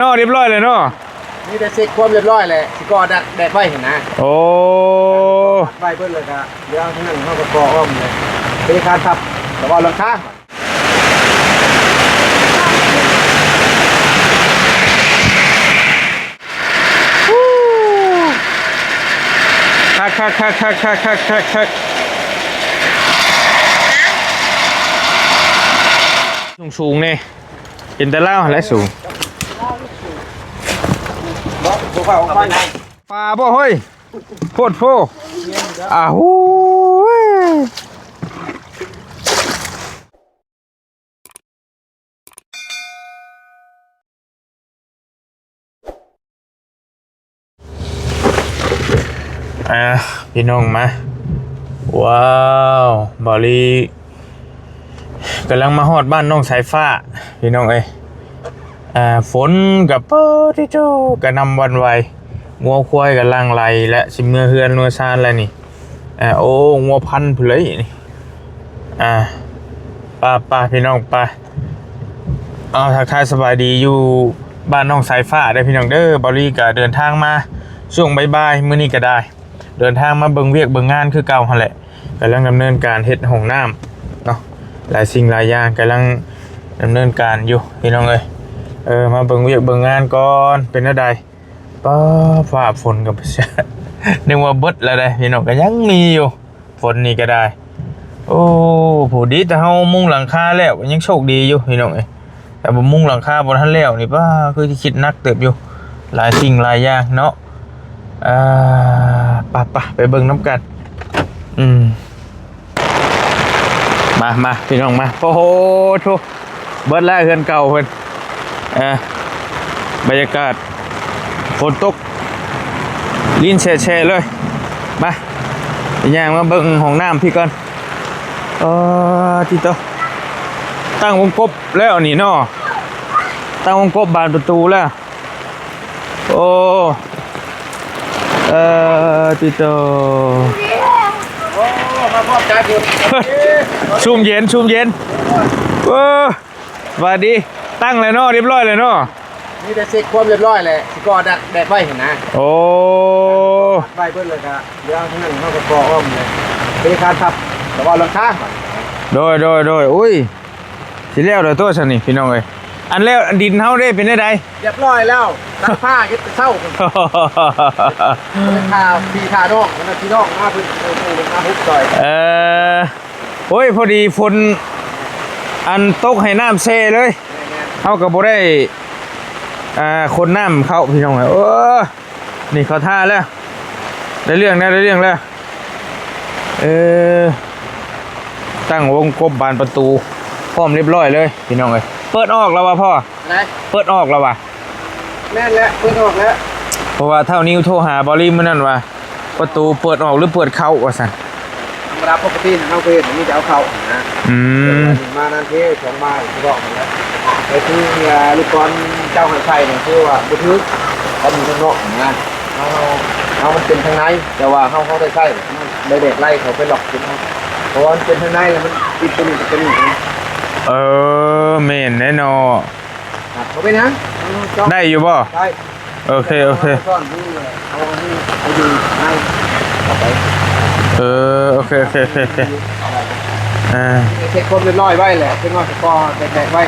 ເນາະ ຮຽບຮ້ອຍແລ້ວເນາະ ມີແຕ່ເຊັກຄວາມຮຽບຮ້ອຍແຫຼະ ຊິກໍ່ດັກແດກໄວ້ຫັ້ນນະ. ໂອ້ ໄວ້ເບິດແລ້ວກະ ດຽວທາງນັ້ນເຮົາກໍກໍ່ອ້ອມເລີຍ ເປັນອາຄານທັບ ແຕ່ວ່າຫຼັງຄາ ຄັກໆໆໆໆໆໆ ສູງໆນີ້ ເປັນແຕ່ລາວຫັ້ນແຫຼະສູງ. ປາບໍ່ເຮີ້ຍ ໂພດໂພ ອາຫູຍ. ອ່າ ພີ່ນ້ອງມາ ວ້າວ ບ່າວລີກຳລັງມາຮອດບ້ານນ້ອງສາຍຟ້າ ພີ່ນ້ອງເອີຍ. ອ່າ ຝົນກໍ ປາດຕິໂທ ກະໜ່ຳຫວັ່ນໄຫວ ງົວຄວາຍກໍຫຼັ່ງໄຫຼ ແລະ ຊິເມືອເຮືອນເມືອຊານແລ້ວນີ້. ອ່າ ໂອ້ ງົວພັນພຸ້ນເລີຍນີ້. ອ່າ ໄປໆ ພີ່ນ້ອງ ໄປ. ເອົາ ທັກທາຍສະບາຍດີຢູ່ບ້ານນ້ອງສາຍຟ້າເດີພີ່ນ້ອງເດີ. ບ່າວລີກະເດີນທາງມາຊ່ວງບ່າຍໆ ມື້ນີ້ກະໄດ້ ເດີນທາງມາເບິ່ງວຽກເບິ່ງງານຄືເກົ່າຫັ້ນແຫຼະ. ກຳລັງດຳເນີນການເຮັດຫ້ອງນ້ຳເນາະ ຫຼາຍສິ່ງຫຼາຍຢ່າງກຳລັງດຳເນີນການຢູ່ ພີ່ນ້ອງເອີຍ. ເອີ ມາເບິ່ງວຽກເບິ່ງງານກ່ອນ ເປັນແນວໃດ? ປ້າ ຟ້າຝົນກໍ ນຶກວ່າເບິດແລ້ວເດ້ພີ່ນ້ອງ ກໍຍັງມີຢູ່ ຝົນນີ້ກໍໄດ້. ໂອ້ ໂຫ ດີແຕ່ເຮົາມຸງຫຼັງຄາແລ້ວ ຍັງໂຊກດີຢູ່ພີ່ນ້ອງເອີຍ. ແຕ່ບໍ່ມຸງຫຼັງຄາບໍ່ທັນແລ້ວນີ້ ປ້າ ຄືຊິຄິດໜັກເຕີບຢູ່ ຫຼາຍສິ່ງຫຼາຍຢ່າງເນາະ. ອ່າ ໄປໆ ໄປເບິ່ງນຳກັນ. ອືມ ມາ ມາ ພີ່ນ້ອງມາ. ໂອ້ໂຫ ໂທ້ ເບິດແລ້ວເຮືອນເກົ່າເພິ່ນ. ເອີ ບັນຍາກາດຝົນຕົກ ລິນແຊະໆເລີຍ. ມາ ໄປຍ່າງມາເບິ່ງຫ້ອງນ້ຳພີ້ກ່ອນ. ເອີ ຕິໂຕ ຕັ້ງວົງກົບແລ້ວນີ້ເນາະ ຕັ້ງວົງກົບບານປະຕູແລ້ວ. ໂອ້ ເອີ ຕິໂຕ ໂອ້ ມາພ້ອມໃຈເພິ່ນ ຊຸ່ມເຢັນ ຊຸ່ມເຢັນ. ເອີ ສະບາຍດີ ຕັ້ງແລ້ວເນາະ ຮຽບຮ້ອຍແລ້ວເນາະ. ມີແຕ່ເຊັກຄວາມຮຽບຮ້ອຍແຫຼະ ຊິກໍ່ດັກແດກໄວ້ຫັ້ນນະ. ໂອ້ ໄວ້ເບິດແລ້ວກະ ດຽວທາງນັ້ນເຮົາກໍກໍ່ອ້ອມເລີຍ ເປັນອາຄານທັບ ແຕ່ວ່າຫຼັງຄາ. ໂດຍ ໂດຍ ໂດຍ ໂອ້ຍ ຊິແລ້ວແລ້ວຕົວຊັ້ນນີ້ ພີ່ນ້ອງເອີຍ. ອັນແລ້ວ ອັນດິນເຮົາເດ້ ເປັນແນວໃດ? ຮຽບຮ້ອຍແລ້ວ ຕັດຜ້າເຮັດແຕ່ເຊົ້າ ໄປຖ້າພີ່ຖ້ານ້ອງ ອັນນັ້ນພີ່ນ້ອງມາເພິ່ນ ເອີ ເພິ່ນມາຮຸບຊ່ອຍ. ເອີ ໂອ້ຍ ພໍດີຝົນອັນຕົກໃຫ້ນ້ຳແຊ່ເລີຍ ແມ່ນໆ ເຮົາກໍບໍ່ໄດ້ ອ່າ ຂົນນ້ຳເຂົ້າ ພີ່ນ້ອງເອີຍ. ໂອ້ ນີ້ເຂົາຖ້າແລ້ວ ໄດ້ເລື່ອງແລ້ວ ໄດ້ເລື່ອງແລ້ວ. ເອີ ຕັ້ງວົງກົບບານປະຕູ ພ້ອມຮຽບຮ້ອຍເລີຍ ພີ່ນ້ອງເອີຍ. ເປີດອອກແລ້ວວ່າພໍ່? ໄດ໋ ເປີດອອກແລ້ວວ່າ? ແມ່ນແຫຼະ ເປີດອອກແລ້ວ ເພາະວ່າທ້າວນິວໂທຫາບ່າວລີມື້ນັ້ນວ່າ ປະຕູເປີດອອກຫຼືເປີດເຂົ້າວ່າຊັ້ນ. ທຳມະດາປົກກະຕິເຮົາກໍເຮັດ ມີແຕ່ເອົາເຂົ້ານະ. ອືມ ມານານເທສອງມາ ຄືບອກຫັ້ນແຫຼະ. ແຕ່ຄື ເອີ ລູກກອນເຈົ້າໃຫ້ໃສ່ນີ້ ຄືວ່າບໍ່ຖືກກັບຢູ່ທາງນອກນະ. ເຮົາ ເຮົາມັນເປັນທາງໃນ ແຕ່ວ່າເຮົາ ເຮົາໄດ້ໃຊ້ ໄດ້ແດກໄລ່ເຂົາໄປລັອກກິນເຮົາ ເພາະວ່າມັນເປັນທາງໃນແລ້ວ ມັນຕິດຕົວນີ້ກັບຕົວນີ້ນະ. ເອີ ແມ່ນແດ່ເນາະ. ບໍ່ເປັນຫຍັງ ໄດ້ຢູ່ບໍ່? ໄດ້. ໂອເຄ ໂອເຄ ເອົາອັນນີ້ ເອົາອັນນີ້ໄປຢູ່ໃນ ເຂົ້າໄປ. ເອີ ໂອເຄ ໂອເຄ ໂອເຄ ໂອເຄ. ອ່າ ເຊັກຄວາມຮຽບຮ້ອຍໄວ້ແຫຼະ ເຊັກວ່າກໍແດກໆໄວ້.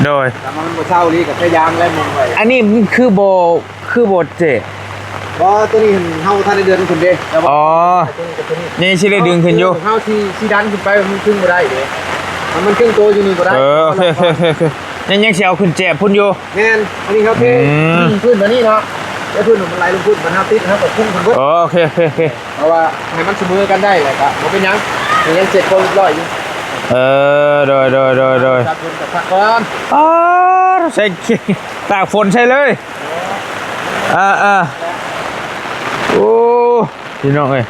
ໂດຍ ຖ້າມັນບໍ່ເຊົາອີ່ຫຼີກໍພະຍາຍາມແລະມຸງໄວ້. ອັນນີ້ຄືບໍ່ ຄືບໍ່ເຈະ? ບໍ່ ຕົວນີ້ເຮົາບໍ່ທັນໄດ້ເດີນຂຶ້ນເດ້ ແຕ່ວ່າ ອໍ ຕົວນີ້ກັບຕົວນີ້ ຍັງຊິໄດ້ດຶງຂຶ້ນຢູ່. ເຮົາຊິ ຊິດັນຂຶ້ນໄປ ມັນຂຶ້ນບໍ່ໄດ້ເດ້ ມັນ ມັນຄຶ່ງໂຕຢູ່ນີ້ບໍ່ໄດ້. ເອີ ໂອເຄ ໂອເຄ ໂອເຄ ຍັງ ຍັງຊິເອົາຂຶ້ນແຈບພຸ້ນຢູ່. ແມ່ນ ອັນນີ້ເຮົາເທ ອືມ ພື້ນຕົວນີ້ເນາະ ແລ້ວພື້ນມັນໄຫຼລົງພຸ້ນ ມັນເຮົາຕິດ ເຮົາກໍຄຸມຂຶ້ນເບິດ. ອໍ ໂອເຄ ໂອເຄ ໂອເຄ ເພາະວ່າໃຫ້ມັນສະເໝີກັນໄດ້ ແລ້ວກໍບໍ່ເປັນຫຍັງ ຍັງເຊັກຄວາມຮຽບຮ້ອຍຢູ່. ເອີ ໂດຍ ໂດຍ ໂດຍ ໂດຍ ຈັດຄົນກັບພັກກ່ອນ. ອໍ ໃສ່ ຕາກຝົນໃສ່ເລີຍ. ອ່າໆ ໂອ້ ພີ່ນ້ອງເອີຍ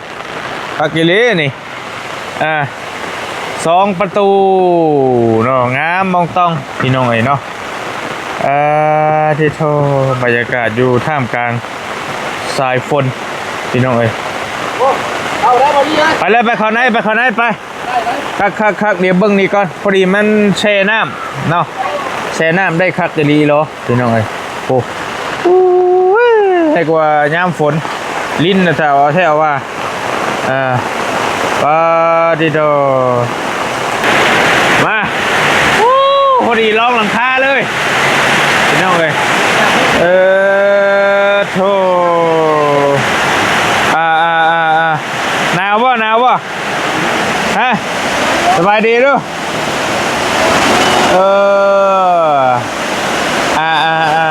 ຄັກອີ່ຫຼີນີ້. ອ່າ ສອງປະຕູເນາະ ງາມມອງຕ່ອງ ພີ່ນ້ອງເອີຍເນາະ. ເອີ ທີ່ໂທ ບັນຍາກາດຢູ່ທ່າມກາງສາຍຝົນ ພີ່ນ້ອງເອີຍ. ໂອ້ ເຂົ້າໄດ້ບໍ່ນີ້ເອີຍ? ໄປເລີຍ ໄປເຂົ້າໃນ ໄປເຂົ້າໃນ ໄປ. ຄັກໆໆ ດຽວເບິ່ງນີ້ກ່ອນ ພໍດີມັນແຊ່ນ້ຳເນາະ ແຊ່ນ້ຳໄດ້ຄັກອີ່ຫຼີເນາະ ພີ່ນ້ອງເອີຍ. ໂອ້ ໂອ້ຍ ໃຫ້ກວ່າຍາມຝົນ ລິນນະ ຖ້າເອົາແທ້ເອົາວ່າ ເອີ ປາດຕິໂທ ມາ ໂອ້ ພໍດີລອງຫຼັງຄາເລີຍ ພີ່ນ້ອງເອີຍ ເອີ ໂທ້ ອາ ອາ ອາ ອາ ໜາວບໍ່ ໜາວບໍ່? ຮະ ສະບາຍດີດູ ເອີ ອາ ອາ ອາ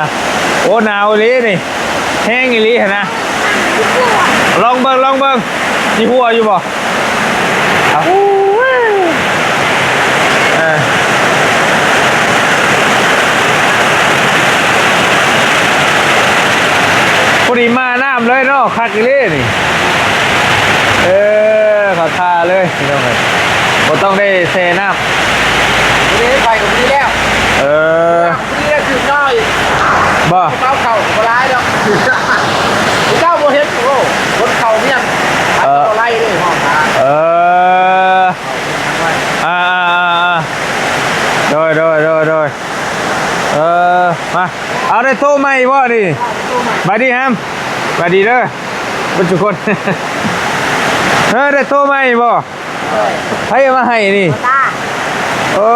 ໂອ້ ໜາວອີ່ຫຼີນີ້ ແຮງອີ່ຫຼີຫັ້ນນະ ລອງເບິ່ງ ລອງເບິ່ງ ຊິຮົ່ວຢູ່ບໍ່? ອ້າວ ເອີ ພໍດີມານ້ຳເລີຍເນາະ ຄັກອີ່ຫຼີນີ້ ເອີ ເຂົ້າທ່າເລີຍພີ່ນ້ອງເອີຍ ບໍ່ຕ້ອງໄດ້ແຊ່ນ້ຳ ບໍ່ໄດ້ໄປກໍບໍ່ໄດ້ແລ້ວ ເອີ ບໍ່ໄດ້ຖືກນ້ອຍ ບໍ່ ເອົາເຂົ້າກໍບໍ່ຫຼາຍດອກ ເຈົ້າບໍ່ເຫັນ ໂອ້ ຄົນເຂົ້າເຮືອນ ເອີ ບໍ່ໄລ່ເດ້ ຫ້ອງຫາ ເອີ ອ່າໆໆໆ ໂດຍ ໂດຍ ໂດຍ ໂດຍ ເອີ ມາ ເອົາ ໄດ້ໂຕໃໝ່ບໍ່ນີ້? ບາຍດີຮຳ ບາຍດີເດີ ເບິດທຸກຄົນ ເອີ ໄດ້ໂຕໃໝ່ບໍ່? ໃຜເອົາມາໃຫ້ນີ້? ໂອ້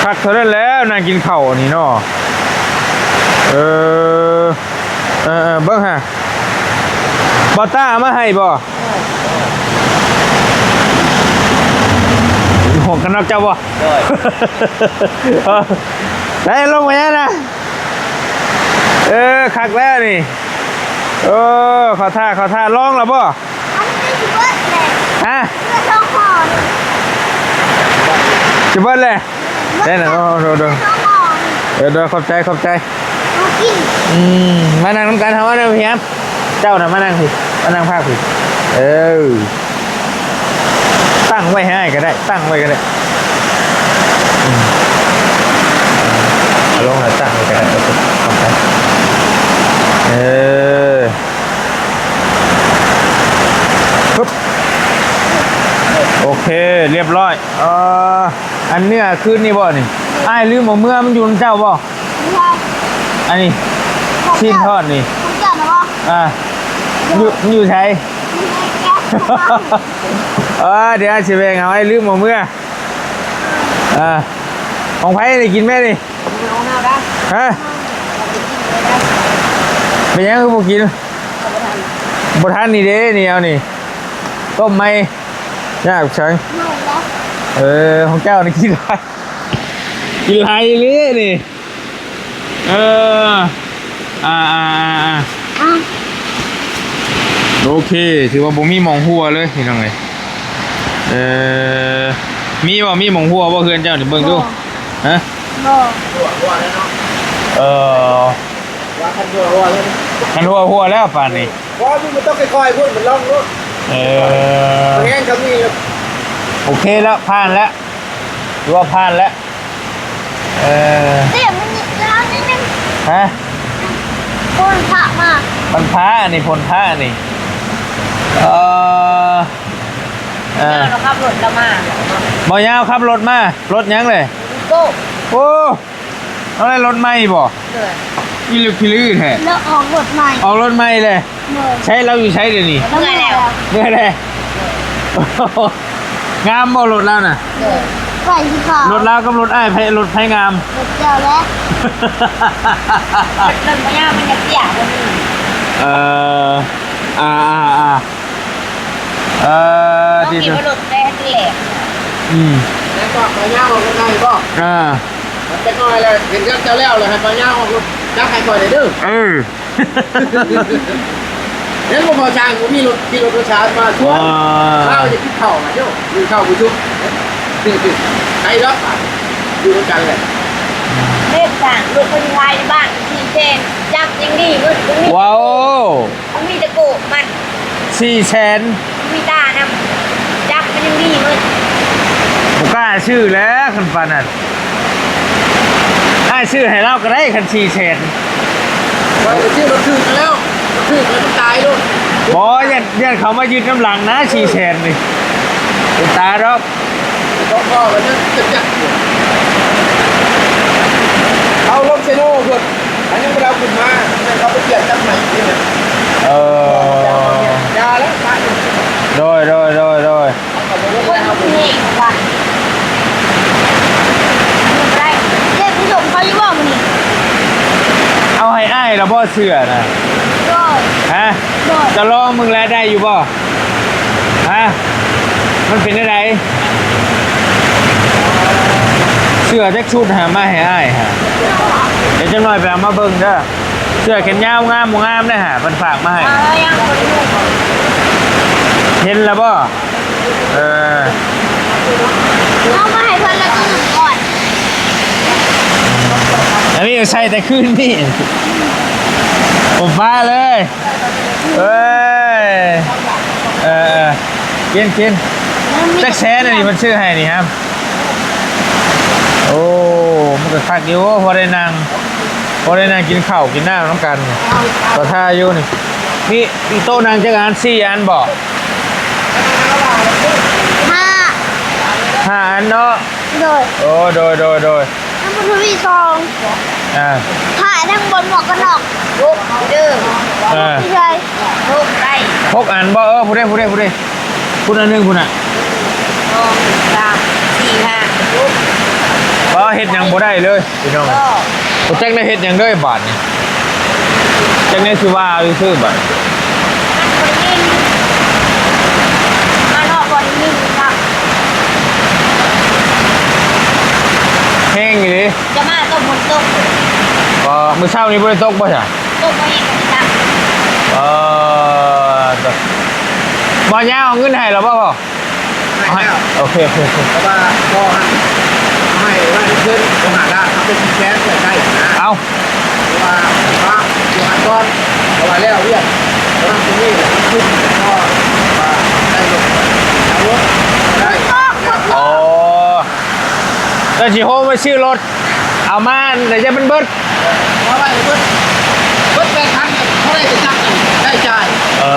ຄັກເທົ່ານັ້ນແຫຼະ ນັ່ງກິນເຂົ້ານີ້ເນາະ ເອີ ເອີ ເບິ່ງຫາ ບໍ່ຕ້າເອົາມາໃຫ້ບໍ່? ໝວກກັນນັອກເຈົ້າບໍ່? ໂດຍ ໄດ້ລົງມາແລ້ວນະ ເອີ ຄັກແລ້ວນີ້ ເອີ ເຂົ້າທ່າ ເຂົ້າທ່າ ລອງແລ້ວບໍ່? ອັນນີ້ຊິເບິດແຫຼະ ຮະ ເພື່ອສອງຫໍ່ນີ້ ຊິເບິດແຫຼະ ເບິດແລ້ວ ໄດ້ນະ ເອີ ໂດຍ ໂດຍ ສອງຫໍ່ນີ້ ເອີ ໂດຍ ຂອບໃຈ ຂອບໃຈ ມາກິນ ອືມ ມານັ່ງນຳກັນ ເຮົາມານັ່ງພີ້ ເຈົ້ານະມານັ່ງພີ້ ມານັ່ງພາກພີ້ ເອີ ຕັ້ງໄວ້ໃຫ້ອ້າຍກໍໄດ້ ຕັ້ງໄວ້ກໍໄດ້ ອືມ ເອົາລົງແລ້ວຕັ້ງໄວ້ກໍໄດ້ ເອີ ປຶບ ໂອເຄ ລຽບຮ້ອຍ ເອີ ອັນເນື້ອຄືນນີ້ບໍ່ນີ້? ອ້າຍລືມເອົາເມືອ ມັນຢູ່ນຳເຈົ້າບໍ່? ອັນນີ້ ຊີ້ນທອດນີ້ ຂອງເຈົ້ານະບໍ່? ອ່າ ຢູ່ ຢູ່ໃສ? ເອີ ດຽວອ້າຍຊິແບ່ງເອົາ ອ້າຍລືມເອົາເມືອ ອ່າ ຂອງໃຜນີ້ ກິນແມ່ນີ້? ຂອງເຮົາໄດ້ ຮະ? ເປັນຫຍັງຄືບໍ່ກິນ? ບໍ່ທັນ ບໍ່ທັນນີ້ເດ້ ນີ້ເອົານີ້ ຕົ້ມໃໝ່ ຍາກໃສ? ເອີ ຂອງເຈົ້ານີ້ກິນຫຼາຍ ກິນຫຼາຍອີ່ຫຼີນີ້ ເອີ ອ່າ ອ່າ ອ່າ ອ່າ ອ່າ ໂອເຄ ຖືວ່າບໍ່ມີໝ່ອງຮົ່ວເລີຍພີ່ນ້ອງເອີຍ ເອີ ມີບໍ່ ມີໝ່ອງຮົ່ວບໍ່ເຮືອນເຈົ້ານີ້ ເບິ່ງດູ ບໍ່ ຮະ ບໍ່ ເອີ ວ່າຄັນຮົ່ວ ຮົ່ວແລ້ວ ຄັນຮົ່ວ ຮົ່ວແລ້ວປານນີ້ ບໍ່ ມັນຕ້ອງຄ່ອຍໆ ພຸ້ນ ມັນລ່ອງໂລດ ເອີ ແຮງກໍມີ ໂອເຄແລ້ວ ຜ່ານແລ້ວ ຖືວ່າຜ່ານແລ້ວ ເອີ ເອີ ມັນມີລາວນິດໜຶ່ງ ຮະ ຝົນພະມາ ມັນພະນີ້ ຝົນພະນີ້ ເອີ ເອີ ເຈົ້າລາວຂັບລົດລາວມາ ບໍ່ຍາວຂັບລົດມາ ລົດຫຍັງເລີຍ? ໂກ້ ໂອ້ ເອົາໄດ້ລົດໃໝ່ບໍ່? ໂດຍ ອີລຶກພິລືແທ້ ລາວອອກລົດໃໝ່ ອອກລົດໃໝ່ເລີຍ ໂດຍ ໃຊ້ລາວຢູ່ໃສດຽວນີ້? ເມື່ອຍແລ້ວ ເມື່ອຍແລ້ວ ງາມບໍ່ລົດລາວນະ? ໂດຍ ໄປຊິພາ ລົດລາວກັບລົດອ້າຍ ໃຜ ລົດໃຜງາມ? ລົດເຈົ້າແຫຼະ ລົດມັນບໍ່ຍາວ ມັນຍັງເຕ້ຍບໍ່ມີ ເອີ ອ່າໆໆ ເອີ ທີ່ສຸດ ລົດແຕ່ຫັ້ນແຫຼະ ອືມ ແລ້ວກໍເອົາຍາວອອກລົດໄດ້ບໍ່? ອ່າ ມັນຈັກໜ້ອຍແລ້ວ ເຫັນເຮືອນເຈົ້າແລ້ວ ແລ້ວໃຫ້ເອົາຍາວອອກລົດຈັກໃຫ້ຂ້ອຍໄດ້ເດີ ເອີ ເຫັນບໍ່ ພໍ່ຊ່າງບໍ່ມີລົດ ຂີ່ລົດໂດຍສານມາຊວນ ວ້າ ລາວຈະກິນເຂົ້ານະໂຍ ກິນເຂົ້າບໍ່ສຸກ ໄກດອກ ຢູ່ນຳກັນແຫຼະ ເຮັດສ້າງລົດຄົນໄທບ້ານສີ່ແສນ ຈັກຍັງດີເບິດ ບໍ່ມີ ວ້າວ ບໍ່ມີແຕ່ໂກະມັນ ສີ່ແສນ ມີຕານຳ ຈັກມັນຍັງດີເບິດ ບໍ່ກ້າຊື້ແລ້ວ ຄັນປານນັ້ນ ອ້າຍຊື້ໃຫ້ລາວກໍໄດ້ ຄັນສີ່ແສນ ຂ້ອຍກໍຊື້ລົດຖືກແລ້ວ ຖືກແລ້ວມັນຕາຍໂລດ ບໍ່ ຢ້ານ ຢ້ານເຂົາມາຍຶດນຳຫຼັງນະ ສີ່ແສນນີ້ ເປັນຕາດອກ ບໍ່ພໍກັນເດີ ຈັກ ຈັກ ເອົາ ເອົາລົງເຊໂນພຸ້ນ ອັນຍັງບໍ່ໄດ້ເອົາຂຶ້ນມາ ແຕ່ເຂົາໄປປ່ຽນຈັກໃໝ່ຢູ່ນີ້. ເອີ ຢ່າແລ້ວ ປະຢູ່. ໂດຍ ໂດຍ ໂດຍ ໂດຍ. ເອົາໃຫ້ອ້າຍລະບໍ່ເສື້ອນະ? ໂດຍ. ຮະ? ໂດຍ. ຈະລອງເບິ່ງແລະ ໄດ້ຢູ່ບໍ່? ຮະ? ມັນເປັນແນວໃດ? ເສື້ອຈັກຊຸດຫາມາໃຫ້ອ້າຍຫາ. ດຽວຈັກໜ້ອຍໄປເອົາມາເບິ່ງເດີ. ເສື້ອແຂນຍາວງາມບໍ່ງາມເດ້ຫາ ເພິ່ນຝາກມາໃຫ້. ເອົາ ຍັງບໍ່ໄດ້ຮູ້. ເຫັນລະບໍ່? ເອີ ເອົາມາໃຫ້ເພິ່ນລະຕື່ມກ່ອນ. ອັນນີ້ໃສ່ແຕ່ຄືນນີ້ ບໍ່ປະເລີຍ. ເອີຍ ເອີ ເອີ ກິນ ກິນ. ມັນມີ ຈັກແສນອັນນີ້ເພິ່ນຊື້ໃຫ້ນີ້ຮະ? ໂອ້ ມັນກໍຄັກຢູ່ ພໍໄດ້ນັ່ງ ພໍໄດ້ນັ່ງກິນເຂົ້າກິນນ້ຳນຳກັນ. ກໍຖ້າຢູ່ນີ້ ມີ ມີໂຕະນັ່ງຈັກອັນ? ສີ່ອັນບໍ? ຫ້າ ຫ້າອັນເນາະ. ໂດຍ. ໂອ້ ໂດຍ ໂດຍ ໂດຍ. ທາງບົນທະວີສອງ ອ່າ ຖ່າຍທາງບົນໝວກກັນນັອກ ຫົກເດີ ອ່າ ຜູ້ຊາຍ ຫົກໄດ້ ຫົກອັນບໍ? ເອີ ຜູ້ໃດ ຜູ້ໃດ ຜູ້ໃດ ພຸ້ນອັນໜຶ່ງພຸ້ນນະ ໜຶ່ງ ສອງ ສາມ ສີ່ ຫ້າ ຫົກ ບໍ່ເຮັດຫຍັງບໍ່ໄດ້ເລີຍພີ່ນ້ອງ. ບໍ່ ບໍ່ຈັກໄດ້ເຮັດຫຍັງເລີຍບາດນີ້ ຈັກແນວຊິວ່າຊື່ໆ ບາດ ມັນບໍ່ໄດ້ຍິນ ມາເນາະ ບໍ່ໄດ້ຍິນ ແຮງອີ່ຫຼີ. ຈະມາຕົກຝົນຕົກ ບໍ່ ມື້ເຊົ້ານີ້ບໍ່ໄດ້ຕົກບໍ່ຊະ? ຕົກບໍ່ແຮງກໍຊິຕັກ ເອີ ບໍ່ຍາວເອົາເງິນໃຫ້ລະບໍ່ພໍ່? ໃຫ້ແລ້ວ ໂອເຄ ໂອເຄ ໂອເຄ ແຕ່ວ່າພໍ່ຫັ້ນໃຫ້ໄວ້ເພິ່ນ ບໍ່ຫາລະ ເອົາໄປແຊນກໍໄດ້ນະ ເອົາ ເພາະວ່າ ວ່າຢູ່ຫັ້ນກ່ອນ ເພາະວ່າແລ້ວວຽກ ກຳລັງຊິມີແຫຼະ ຄືນກໍວ່າໄດ້ລົດ ເອົາລົດໄດ້ ໂອ້ ແລ້ວຊິໂຮມໄປຊື້ລົດ ເອົາມາແລ້ວຢ່າມັນເບິດ ເອົາໄວ້ເບິດ ເບິດແປດພັນ ເທົ່າໃດຊິຈັກໄດ້ຈ່າຍ ເອີ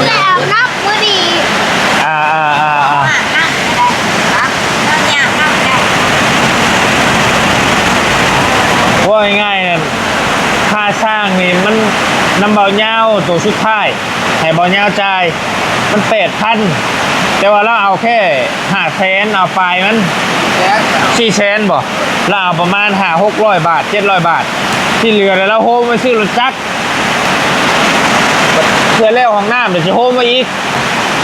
ແລ້ວນຳມື້ນີ້ ອ່າໆໆໆ ເວົ້າງ່າຍໆນັ້ນ ຄ່າສ້າງນີ້ມັນນຳເບົາຍາວໂຕສຸດທ້າຍ ໃຫ້ເບົາຍາວຈ່າຍ ມັນແປດພັນ ແຕ່ວ່າລາວເອົາແຄ່ຫ້າແສນ ເອົາປາຍມັນ ສີ່ແສນ ສີ່ແສນບໍ? ລາວເອົາປະມານຫ້າຫົກຮ້ອຍບາດ ເຈັດຮ້ອຍບາດ ທີ່ເຫຼືອແລ້ວລາວໂຮມໄປຊື້ລົດຈັກ ເທື່ອແລ້ວຫ້ອງນ້ຳ ດຽວຊິໂຮມມາອີກ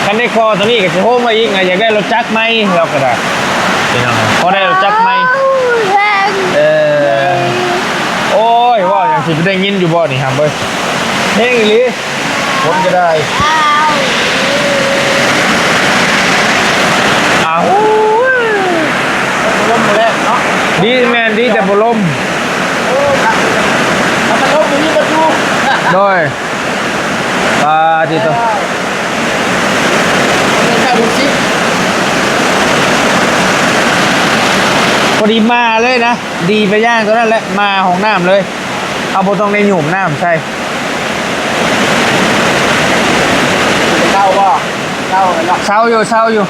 ຄັນໄດ້ກໍ່ຕົວນີ້ກໍຊິໂຮມມາອີກນະ ຢາກໄດ້ລົດຈັກໃໝ່ ລາວກໍໄດ້ ພີ່ນ້ອງ ພໍໄດ້ລົດຈັກໃໝ່ ເອີ ໂອ້ຍ ເວົ້າຫຍັງຊິໄປໄດ້ຍິນຢູ່ບໍ່ນີ້ຫຳເອີຍ ເພງອີ່ຫຼີ ຄົນກໍໄດ້ ອ້າວ ລົມບໍ່ແລງເນາະ ດີ ແມ່ນ ດີແຕ່ບໍ່ລົມ ໂອ້ ຄັກ ຄັນລົມມີປະຕູ ໂດຍ ປາຕິໂຕ ເກົ້າໂມງສິບ ພໍດີມາເລີຍນະ ດີໄປຢ່າງຕົວນັ້ນແຫຼະ ມາຫ້ອງນ້ຳເລີຍ ເຮົາບໍ່ຕ້ອງໄດ້ຫຍຸ້ມນ້ຳໃສ່ ເຊົາບໍ່? ເຊົາແມ່ນບໍ່? ເຊົາຢູ່ ເຊົາຢູ່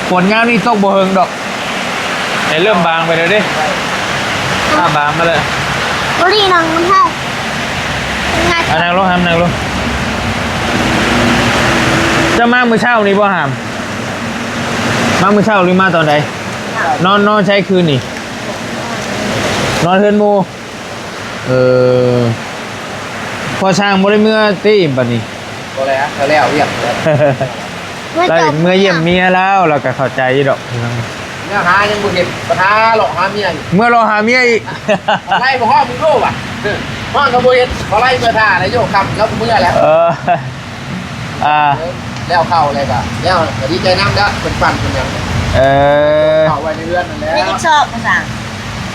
ຝົນຍາມນີ້ຕົກບໍ່ເຫິງດອກ ໃຫ້ເລີ່ມບາງໄປແລ້ວເດ້ ຟ້າບາງມາແລ້ວ ບໍ່ດີນັ່ງນຳເຮົາ ອ່ະ ນັ່ງລົງຫຳ ນັ່ງລົງ ເຈົ້າມາມື້ເຊົ້ານີ້ບໍ່ຫຳ? ມາມື້ເຊົ້າຫຼືມາຕອນໃດ? ນອນ ນອນໃສຄືນນີ້? ນອນເຮືອນໝູ່ ເອີ ພໍ່ຊ່າງບໍ່ໄດ້ເມືອຕິບາດນີ້? ບໍ່ແລ້ວ ກໍແລ້ວວຽກແລ້ວ ລາວເມືອຢ້ຽມເມຍລາວ ລາວກໍເຂົ້າໃຈຢູ່ດອກ ເມືອຫາຍັງບໍ່ເຫັນ ບັດຫາເລາະຫາເມຍຢູ່ ເມືອເລາະຫາເມຍອີກ ໄລ່ບໍ່ຮອດ ມຶງຮູ້ວ່າ ຮອດກໍບໍ່ເຫັນ ບໍ່ໄລ່ເມືອຖ້າແລ້ວ ໂຍກຄ່ຳແລ້ວກໍເມືອແລ້ວ ເອີ ອ່າ ແລ້ວເຂົ້າແລ້ວກໍ ແລ້ວກໍດີໃຈນຳແລ້ວ ເພິ່ນປັ່ນເພິ່ນຫຍັງ ເອີ ເຂົ້າໄວ້ໃນເຮືອນນັ້ນແຫຼະ ມີຈັກສອບພາສາ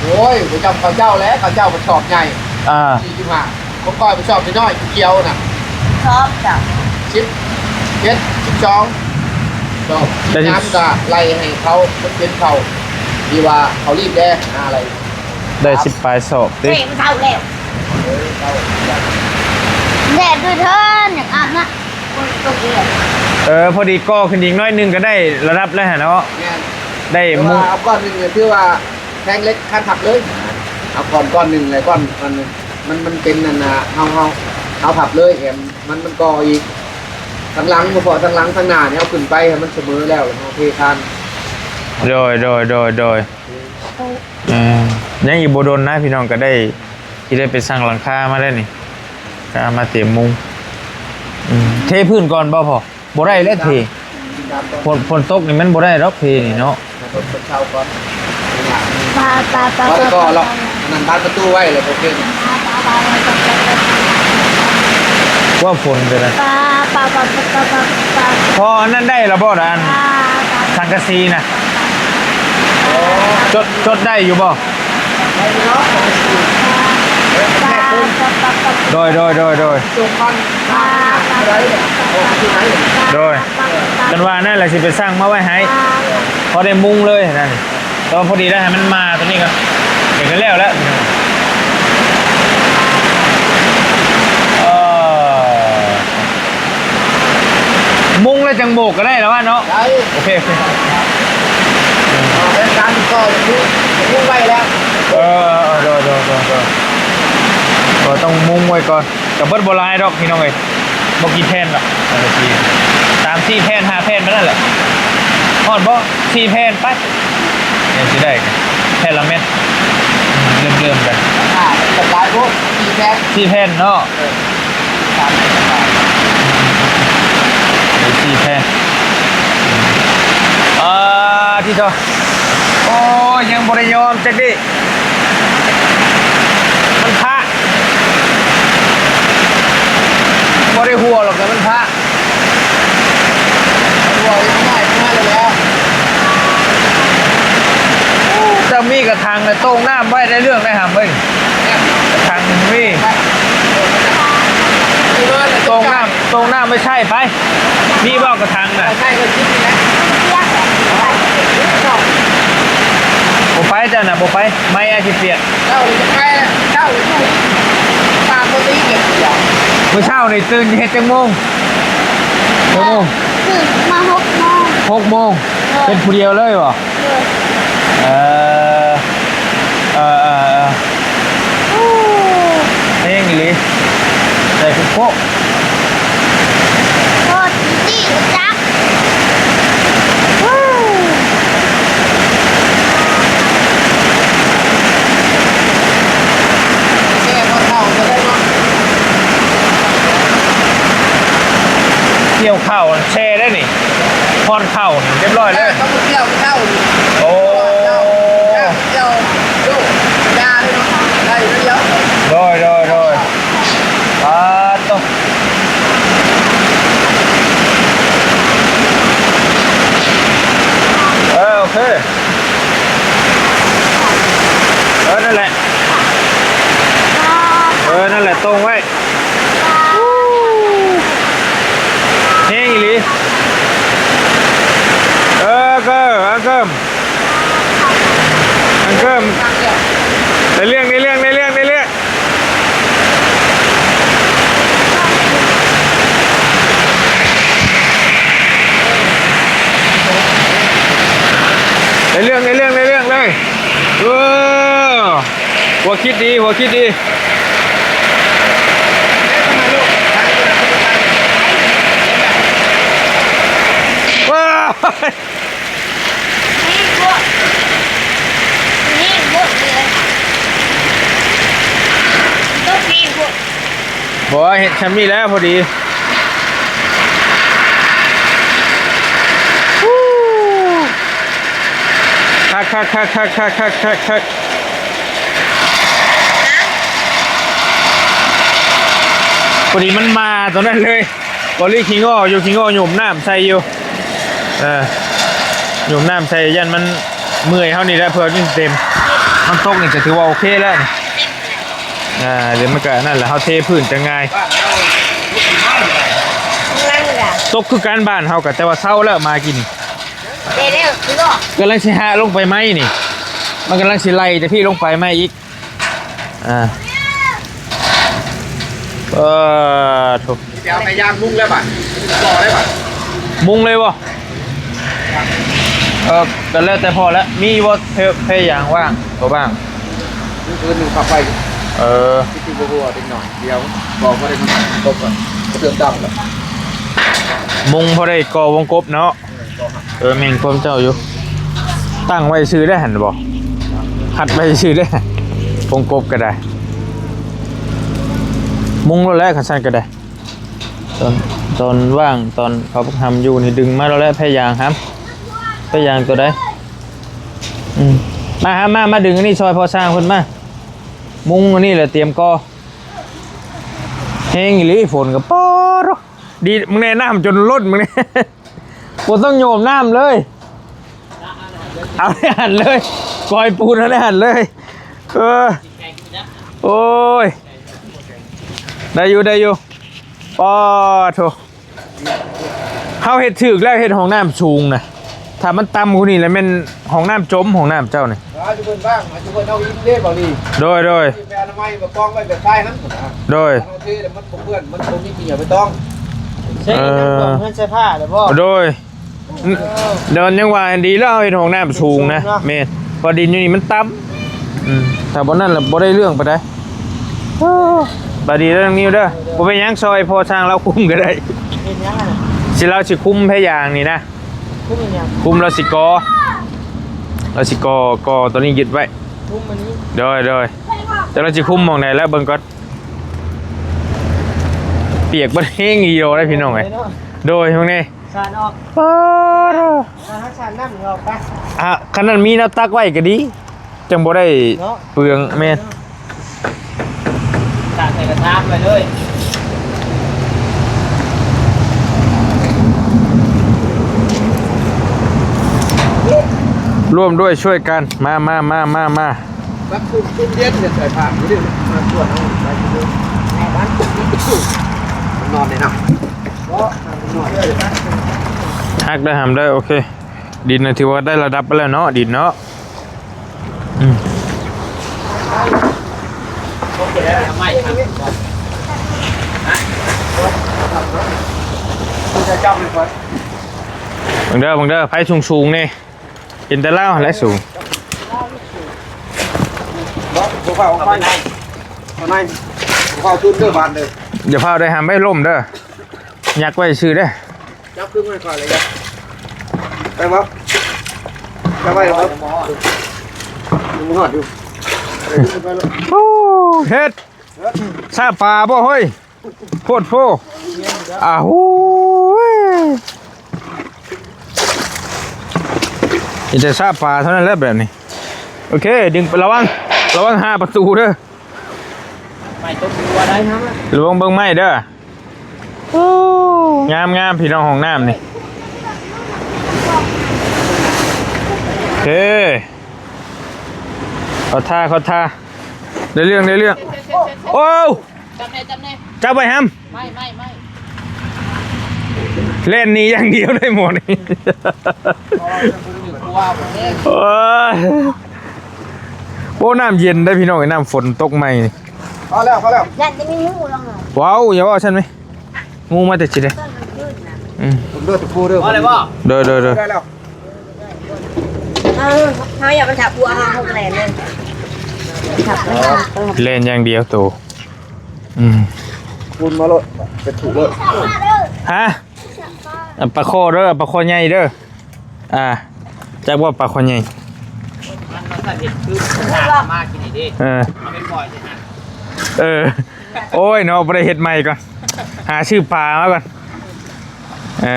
ໂອ້ຍ ບໍ່ຈຳເຂົາເຈົ້າແຫຼະ ເຂົາເຈົ້າມັນສອບໃຫຍ່ ອ່າ ສີ່ສິບຫ້າ ຂອງຂ້ອຍມັນສອບນ້ອຍໆ ຂຽວນະ ສອບເຈົ້າ ສິບເອັດ ສິບສອງ ສອບ ສິບສາມ ກໍໄລ່ໃຫ້ເຂົາ ມັນເປັນເຂົາ ທີ່ວ່າເຂົາລີບແດ່ ຫາໄລ່ ໄດ້ສິບປາຍສອບຕິ ເດ້ ມັນເຖົ້າແລ້ວ ເອີ ເຖົ້າ ແດດດ້ວຍເທີນ ຢາກອາບນ້ຳ ເອີ ພໍດີກໍ່ຂຶ້ນອີກໜ້ອຍໜຶ່ງກໍໄດ້ລະດັບແລ້ວຫັ້ນເນາະ ແມ່ນ ໄດ້ ແຕ່ວ່າເອົາກ້ອນໜຶ່ງນີ້ຖືວ່າແທງເຫຼັກຄັນຄັກເລີຍ ເອົາກ້ອນ ກ້ອນໜຶ່ງແລ້ວ ກ້ອນ ມັນ ມັນ ມັນເປັນອັນນ່າ ເຮົາ ເຮົາ ເຮົາພັບເລີຍ ແຖມມັນ ມັນກໍອີກ ທາງຫຼັງ ບໍ່ພໍທາງຫຼັງ ທາງໜ້ານີ້ເຮົາຂຶ້ນໄປໃຫ້ມັນສະເໝີແລ້ວ ແລ້ວເຮົາເທຄານ. ໂດຍ ໂດຍ ໂດຍ ໂດຍ. ເອີ ຍັງອີກບໍ່ດົນນະ ພີ່ນ້ອງກໍໄດ້ ຊິໄດ້ໄປສັ່ງຫຼັງຄາມາແລ້ວນີ້ ກໍເອົາມາຕຽມມຸງ. ອືມ ເທພື້ນກ່ອນບໍ່ພໍ່? ບໍ່ໄດ້ແລ້ວເທ ຝົນ ຝົນຕົກນີ້ມັນບໍ່ໄດ້ດອກເທນີ້ເນາະ. ປາ ປາ ປາ ປາ ປາ ນັ້ນບານປະຕູໄວ້ແລ້ວ ບໍ່ເປັນ ວ່າຝົນເປັນ ປາ ປາ ປາ ພໍອັນນັ້ນໄດ້ລະບໍ່ລະ ອັນ ປາ ປາ ສັງກະສີນະ ໂອ້ ຈົດ ຈົດໄດ້ຢູ່ບໍ່? ໂດຍ ໂດຍ ໂດຍ ໂດຍ. ໂດຍ ເພິ່ນວ່ານັ້ນແຫຼະ ຊິໄປສັ່ງມາໄວ້ໃຫ້ ພໍໄດ້ມຸງເລີຍນັ້ນ. ແຕ່ວ່າພໍດີໄດ້ໃຫ້ມັນມາຕົວນີ້ກໍ ເຮັດກັນແລ້ວແຫຼະ ເອີ ມຸງແລ້ວຈັ່ງໂບກກໍໄດ້ລະວ່າເນາະ. ໄດ້ ໂອເຄ ໂອເຄ. ເອີ ແຜນການກໍມຸງ ມຸງໄວ້ແລ້ວ. ເອີ ເອີ ເອີ ໂດຍ ໂດຍ ໂດຍ ໂດຍ. ກໍຕ້ອງມຸງໄວ້ກ່ອນ ກໍເບິດບໍ່ຫຼາຍດອກພີ່ນ້ອງເອີຍ ບໍ່ກີ່ແຜ່ນດອກ ສາມສີ່ແຜ່ນ ຫ້າແຜ່ນປານນັ້ນແຫຼະ. ຮອດບໍ່? ສີ່ແຜ່ນ ໄປ ຍັງຊິໄດ້ ແຜ່ນລະແມັດ ເລີ່ມໆ ກັນ ອ່າ ມັນກໍຫຼາຍໂພດ ສີ່ແຜ່ນ ສີ່ແຜ່ນເນາະ. ເອີ ສາມແຜ່ນ ເອີ ສີ່ແຜ່ນ ອ່າ ທີ່ເທາະ ໂອ້ຍ ຍັງບໍ່ໄດ້ຍອມຈັກດີ້ ມັນພະ ບໍ່ໄດ້ຫົວຫຼອກ ແຕ່ມັນພະ. ເຈົ້າມີກະຖັງແລ້ວ ໂຕ່ງນ້ຳໄວ້ໄດ້ເລື່ອງໄດ້ຫຳເອີຍ. ກະຖັງມີ ໂຕ່ງນ້ຳ ໂຕ່ງນ້ຳໄວ້ໃຊ້ໄປ. ມີບໍ່ກະຖັງນະ? ບໍ່ໄປ ເຈົ້ານະບໍ່ໄປ ໄມ້ອາຊິປຽກ. ເຈົ້າໄປ ເຈົ້າຢູ່ ປາກບໍ່ຕີເກັບ ມື້ເຊົ້ານີ້ຕື່ນເຮັດຈັກໂມງ? ຈັກໂມງ? ຕື່ນມາຫົກໂມງ. ຫົກໂມງ. ເອີ ເຮັດຜູ້ດຽວເລີຍບໍ່? ເອີ ເອີ ເອີ ເອີ ເອີ ແຮງອີ່ຫຼີ ໃສ່ໂປະ ໂພດ ກ່ຽວເຂົ້າແຊ່ໄດ້ນີ້ ຜ່ອນເຂົ້ານີ້ຮຽບຮ້ອຍເລີຍ. ເຂົາບໍ່ກ່ຽວເຂົ້ານີ້ ໂອ້ ກ່ຽວລູກຢາເລີຍເນາະ ໄດ້ດຽວ. ໂດຍ ໂດຍ ໂດຍ. ປາດໂທ້ ເອີ ໂອເຄ ເອີ ນັ້ນແຫຼະ ເອີ ນັ້ນແຫຼະ ຕົງໄວ້. ແຮງອີ່ຫຼີ ເອີ ເກີ ອັງເກີມ ອັງເກີມ ໄດ້ເລື່ອງ ໄດ້ເລື່ອງ ໄດ້ເລື່ອງ ໄດ້ເລື່ອງ. ໄດ້ເລື່ອງ ໄດ້ເລື່ອງ ໄດ້ເລື່ອງເລີຍ ເອີ ຫົວຄິດດີ ຫົວຄິດດີ ວ້າວ. ແຮງໂພດ ແຮງໂພດເລີຍ ຕົກແຮງໂພດ. ບໍ່ ເຮັດຊ່ຳນີ້ແຫຼະພໍດີ. ຄັກໆໆໆໆໆ. ພໍດີມັນມາຕົວນັ້ນເລີຍ. ບໍ່ລີຂີ້ງໍ້ຢູ່ ຂີ້ງໍ້ຫຍຸມນ້ຳໃສ່ຢູ່ ເອີ ຫຍຸມນ້ຳໃສ່ ຢ້ານມັນເມື່ອຍເຮົານີ້ແຫຼະ ເພື່ອມັນຊິເຕັມ. ມັນຕົກນີ້ກໍຖືວ່າໂອເຄແລ້ວນີ້ ອ່າ ດຽວມັນກໍນັ້ນແຫຼະ ເຮົາເທພື້ນຈະງ່າຍ. ຕົກຄືກັນບ້ານເຮົາກໍ ແຕ່ວ່າເຊົາແລ້ວມາກິນ ກຳລັງຊິຫາລົງໄປໃໝ່ນີ້ ມັນກຳລັງຊິໄລ່ແຕ່ພີ້ລົງໄປໃໝ່ອີກ. ອ່າ ເອີ ໂທ້ ໄປເອົາໄປຢາງມຸງແລ້ວບາດ ຕໍ່ໄດ້ບາດ ມຸງເລີຍບໍ່? ເອີ ກໍແລ້ວແຕ່ພໍ່ແຫຼະ ມີບໍ່ ເພ ເພຢາງວ່າງ ບໍ່ວ່າງ. ຄືນໜຶ່ງປັບໄວ້ ເອີ ຄິດຢູ່ບໍ່ຮູ້ວ່າເດັກນ້ອຍ ດຽວບອກວ່າໄດ້ມັນກົບກ່ອນ ກະເຕີມດຳແລ້ວ ມຸງພໍໄດ້ກໍ່ວົງກົບເນາະ ເອີ ກໍຫາ ເອີ ແມ່ນຄວາມເຈົ້າຢູ່ ຕັ້ງໄວ້ຊື່ໄດ້ຫັ້ນບໍ່ ຮັດໄວ້ຊື່ໄດ້ ວົງກົບກໍໄດ້ ມຸງໂລດແຫຼະ ຄັນຊັ້ນກໍໄດ້ ຕອນ ຕອນວ່າງ ຕອນເຂົາພັກຫຳຢູ່ນີ້ ດຶງມາໂລດແຫຼະ ແພຢາງຫຳ ແພຢາງຕົວໃດ ອືມ ມາຫາ ມາ ມາດຶງອັນນີ້ຊ່ອຍພໍ່ຊ່າງເພິ່ນມາ ມຸງອັນນີ້ແຫຼະ ຕຽມກໍ່ ແຮງອີ່ຫຼີ ຝົນກໍປາດ ດີ ມຶງແນ່ ນ້ຳຈົນລົ້ນ ມຶງແນ່ ບໍ່ຕ້ອງໂຍມນ້ຳເລີຍ ເອົາໃນຫັ້ນເລີຍ ກອຍປູນເອົາໃນຫັ້ນເລີຍ ເອີ ໂອ້ຍ ໄດ້ຢູ່ ໄດ້ຢູ່ ປາດໂທ້ ເຮົາເຮັດຖືກແລ້ວ ເຮັດຫ້ອງນ້ຳສູງນະ ຖ້າມັນຕ່ຳກວ່ານີ້ລະແມ່ນຫ້ອງນ້ຳຈົມ ຫ້ອງນ້ຳເຈົ້ານີ້ ເອົາຈຸເພິ່ນບ້າງ ເອົາຈຸເພິ່ນເອົາອີກເດ້ບໍ່ລີ ໂດຍ ໂດຍ ໄປອະນາໄມ ໄປກອງໄວ້ແບບຊາຍຫັ້ນ ໂດຍ ເຮົາເທແລ້ວມັນບໍ່ເປື້ອນ ມັນບໍ່ມີຂີ້ເຫຍື້ອໃບຕອງ ເອີ ເອີ ເຮືອນໃສ່ຜ້າແລ້ວບໍ່ ໂດຍ ເອີ ດຽວຍັງວ່າດີແລ້ວເຮົາເຮັດຫ້ອງນ້ຳສູງນະ ສູງເນາະ ແມ່ນ ເພາະດິນຢູ່ນີ້ມັນຕ່ຳ ອືມ ຖ້າບໍ່ນັ້ນລະບໍ່ໄດ້ເລື່ອງປານໃດ ເອີ ບາດດີເດີນ້ອງນິວເດີ ບໍ່ເປັນຫຍັງ ຊ່ອຍພໍ່ຊ່າງລາວຄຸມກໍໄດ້ ເຮັດຫຍັງຫັ້ນນະ ຊິລາວຊິຄຸມແພຢາງນີ້ນະ ຄຸມອີຫຍັງ ຄຸມລາວຊິກໍ່ ລາວຊິກໍ່ ກໍ່ຕົວນີ້ຍຶດໄວ້ ຄຸມອັນນີ້ ໂດຍ ໂດຍ ແຕ່ລາວຊິຄຸມໝ່ອງໃດແລ້ວເບິ່ງກ່ອນ ປຽກເບິດແຮງອີ່ໂດໄດ໋ພີ່ນ້ອງເອີຍ ເນາະ ໂດຍ ເບິ່ງນີ້ ສານອອກ ປາດ ສານ ສານນ້ຳອອກໄປ ອ່ະ ຄັນນັ້ນມີແນວຕັກໄວ້ກໍດີ ຈັ່ງບໍ່ໄດ້ ເນາະ ເປືອງ ແມ່ນ ສານໃສ່ກະຊາມໄວ້ເລີຍ ຮ່ວມດ້ວຍຊ່ວຍກັນ ມາ ມາ ມາ ມາ ມາ ມາຄຸມ ຄຸມເຢັນ ໃສ່ຜ້າຢູ່ນີ້ ມາຊວນເອົາໄປຢູ່ນີ້ ນອນນີ້ນະ ເນາະ ນອນເລີຍ ຮັກໄດ້ຫຳໄດ້ ໂອເຄ ດິນນະຖືວ່າໄດ້ລະດັບໄປແລ້ວເນາະ ດິນເນາະ ອືມ ເບິ່ງເດີ ເບິ່ງເດີ ໄຟສູງໆນີ້ ເຫັນແຕ່ລາວຫັ້ນແຫຼະສູງ ບໍ່ຟ້າວອອກໄປ ເອົາໃນ ບໍ່ຟ້າວຂຶ້ນເດີບາດເດີ ຢ່າຟ້າວໄດ້ຫຳໄວ້ລົ້ມເດີ ຍັກໄວ້ຊື່ເດ້ ຈັບຄືມືຂ້ອຍເລີຍ ໄປບໍ່ ຈັບໄວ້ບໍ່ ຍັງບໍ່ຮອດຢູ່ ໂອ້ ເຮັດ ຊາປາບໍ່ເຮີ້ຍ ໂພດໂພ ອ້າວ ໂອ້ຍ ມີແຕ່ຊາປາເທົ່ານັ້ນແຫຼະແບບນີ້ ໂອເຄ ດຶງ ລະວັງ ລະວັງຫາປະຕູເດີ ໄມ້ຕົກຫົວໄດ້ ລະວັງເບິ່ງໄມ້ເດີ ໂອ້ ງາມໆ ພີ່ນ້ອງ ຫ້ອງນ້ຳນີ້ ໂອເຄ ເຂົ້າທ່າ ເຂົ້າທ່າ ໄດ້ເລື່ອງ ໄດ້ເລື່ອງ ໂອ້ ຈັບແນ່ ຈັບແນ່ ຈັບໄວ້ຫຳ ໄມ້ ໄມ້ ໄມ້ ແລ່ນໜີຢ່າງດຽວໄດ້ໝົດນີ້ ໂອ້ຍ ໂອ້ ນ້ຳເຢັນໄດ໋ພີ່ນ້ອງ ນ້ຳຝົນຕົກໃໝ່ນີ້ ພໍແລ້ວ ພໍແລ້ວ ຢ້ານຈະມີງູລົງມາ ວ້າວ ຢ່າເວົ້າຊັ້ນແມະ ງູມາແຕ່ໃສເດ ຕອນກາງຄືນນະ ອືມ ເດີຕະປູເດີ ພໍແລ້ວບໍ່ ໂດຍ ໂດຍ ໂດຍ ໄດ້ແລ້ວ ເອີ ເຮົາຢ່າມັນທັບຫົວເຮົາ ເຮົາກໍແລ່ນເລີຍ ທັບ ແລ່ນຢ່າງດຽວໂຕ ອືມ ຄຸນມາໂລດ ເປັນຖືກໂລດ ຮະ ປາຄໍ່ເດີ ປາຄໍ່ໃຫຍ່ເດີ ອ່າ ຈັກວ່າປາຄໍ່ໃຫຍ່ ມັນ ມັນກໍເຮັດຄື ມາກິນນີ້ເດ້ ເອີ ເອົາໄປປ່ອຍຊິຫາ ເອີ ໂອ້ຍເນາະ ບໍ່ໄດ້ເຮັດໃໝ່ກ່ອນ ຫາຊື້ປາມາກ່ອນ ເອີ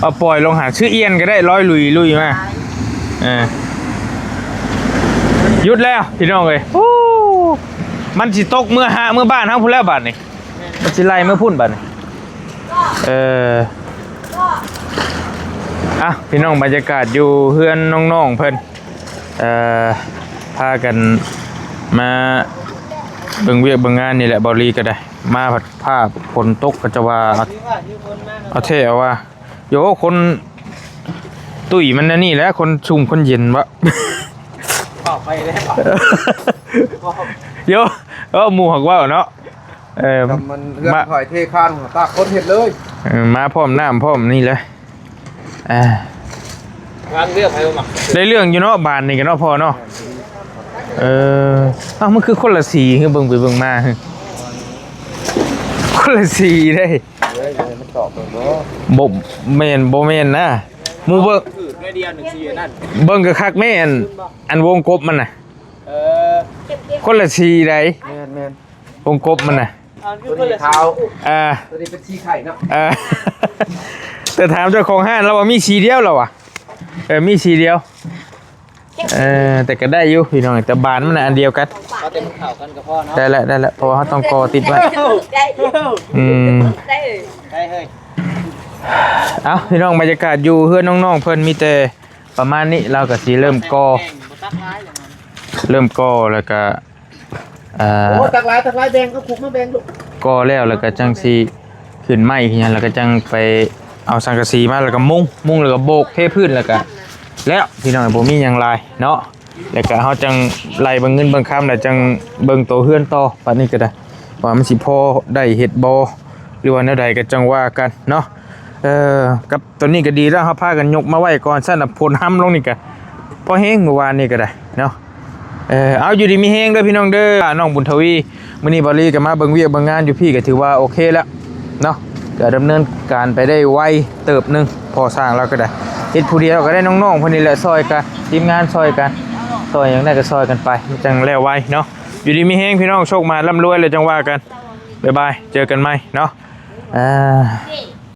ເອົາປ່ອຍລົງຫາ ຊື້ອຽນກໍໄດ້ ລອຍລຸຍລຸຍມາ ເອີ ຢຸດແລ້ວພີ່ນ້ອງເອີຍ ໂອ້ ມັນຊິຕົກເມືອຫາ ເມືອບ້ານເຮົາພຸ້ນແລ້ວບາດນີ້ ມັນຊິໄລ່ເມືອພຸ້ນບາດນີ້ ເອີ ອ່ະ ພີ່ນ້ອງ ບັນຍາກາດຢູ່ເຮືອນນ້ອງໆເພິ່ນ ເອີ ພາກັນມາເບິ່ງວຽກເບິ່ງງານນີ້ແຫຼະ ເບົາລີກໍໄດ້ ມາພັດຟ້າຝົນຕົກ ກໍຈະວ່າເອົາແທ້ເອົາວ່າ ໂຢ ຄົນຕຸ້ຍມັນອັນນີ້ແຫຼະ ຄົນຊຸ່ມຄົນເຢັນເບາະ ເຂົ້າໄປແລ້ວ ໂຢ ເອີ ໝູ່ຮັກເວົ້າເນາະ ເອີ ມັນເຮືອນ ມາ ຂ້ອຍເທຄານ ຕາກຄົນເຮັດເລີຍ ເອີ ມາພ້ອມນ້ຳພ້ອມນີ້ແຫຼະ ອ່າ ວາງເລື່ອງໃຫ້ມັກ ໄດ້ເລື່ອງຢູ່ເນາະ ບາດນີ້ກໍເນາະ ພໍ່ເນາະ ເອີ ເອົ້າ ມັນຄືຄົນລະສີ ເບິ່ງໄປເບິ່ງມາ ຄົນລະສີເດ້. ເອີຍ ມັນຕອບເບິ່ງບໍ່? ບໍ່ແມ່ນ ບໍ່ແມ່ນນະ ໝູ່ເບິ່ງ ຖືກໜ້ອຍດຽວໜຶ່ງສີອັນນັ້ນ ເບິ່ງກະຄັກແມ່ນ ອັນ ອັນວົງກົບມັນນະ. ເອີ ຄົນລະສີໃດ. ແມ່ນໆ ວົງກົບມັນນະ ໂຕນີ້ຂາວ ອ່າ ໂຕນີ້ເປັນສີໄຂ່ເນາະ. ເອີ ແຕ່ຖາມເຈົ້າຂອງຮ້ານລາວວ່າມີສີດຽວລາວວ່າ. ເອີ ມີສີດຽວ. ເອີ ແຕ່ກະໄດ້ຢູ່ພີ່ນ້ອງ ແຕ່ບານມັນນະອັນດຽວກັນ. ເອົາແຕ່ມັນເຂົ້າກັນກະພໍເນາະ. ໄດ້ແລ້ວ ໄດ້ແລ້ວ ເພາະວ່າເຮົາຕ້ອງກໍ່ຕິດໄວ້. ໄດ້ ອືມ ໄດ້ເຮີ້ຍ. ເອົ້າ ພີ່ນ້ອງ ບັນຍາກາດຢູ່ເຮືອນນ້ອງໆເພິ່ນມີແຕ່ປະມານນີ້ ລາວກະຊິເລີ່ມກໍ່ ເລີ່ມກໍ່ແລ້ວກະ ເອີ ໂອ້ ຕັກຫຼາຍ ຕັກຫຼາຍ ແບ່ງເອົາຄຸກມາແບ່ງລູກ. ກໍ່ແລ້ວ ແລ້ວກະຈັ່ງຊິຂຶ້ນໄມ້ຂຶ້ນຫຍັງ ແລ້ວກະຈັ່ງໄປເອົາສັງກະສີມາ ແລ້ວກະມຸງ ມຸງແລ້ວກະໂບກເທພື້ນ ແລ້ວກະແລ້ວ ພີ່ນ້ອງ ບໍ່ມີຫຍັງຫຼາຍເນາະ. ແລ້ວກະເຮົາຈັ່ງໄລ່ເບິ່ງເງິນເບິ່ງຄຳ ແລ້ວຈັ່ງເບິ່ງໂຕເຮືອນຕໍ່. ບາດນີ້ກະໄດ້ ວ່າມັນຊິພໍໄດ້ເຮັດບໍ່ ຫຼືວ່າແນວໃດກະຈັ່ງວ່າກັນເນາະ. ເອີ ກັບ ຕອນນີ້ກະດີແລ້ວ ເຮົາພາກັນຍົກມາໄວ້ກ່ອນ ຊັ້ນນະ ຝົນຮຳລົງນີ້ກະພໍແຮງ ມື້ວານນີ້ກະໄດ້ເນາະ. ເອີ ເອົາ ຢູ່ດີມີແຮງເດີພີ່ນ້ອງເດີ ນ້ອງບຸນທະວີ. ມື້ນີ້ບ່າວລີກະມາເບິ່ງວຽກເບິ່ງງານຢູ່ພີ້ ກະຖືວ່າໂອເຄແລ້ວເນາະ ກະດຳເນີນການໄປໄດ້ໄວເຕີບໜຶ່ງ. ພໍ່ຊ່າງລາວກະໄດ້ເຮັດຜູ້ດຽວກະໄດ້ ນ້ອງໆເພິ່ນນີ້ແຫຼະຊ່ອຍກັນ ທີມງານຊ່ອຍກັນ ຊ່ອຍຫຍັງໄດ້ກະຊ່ອຍກັນໄປ ມັນຈັ່ງແລ້ວໄວເນາະ. ຢູ່ດີມີແຮງພີ່ນ້ອງ ໂຊກມານລ່ຳລວຍ ແລ້ວຈັ່ງວ່າກັນ. ບາຍບາຍ ເຈີກັນໃໝ່ເນາະ. ອ່າ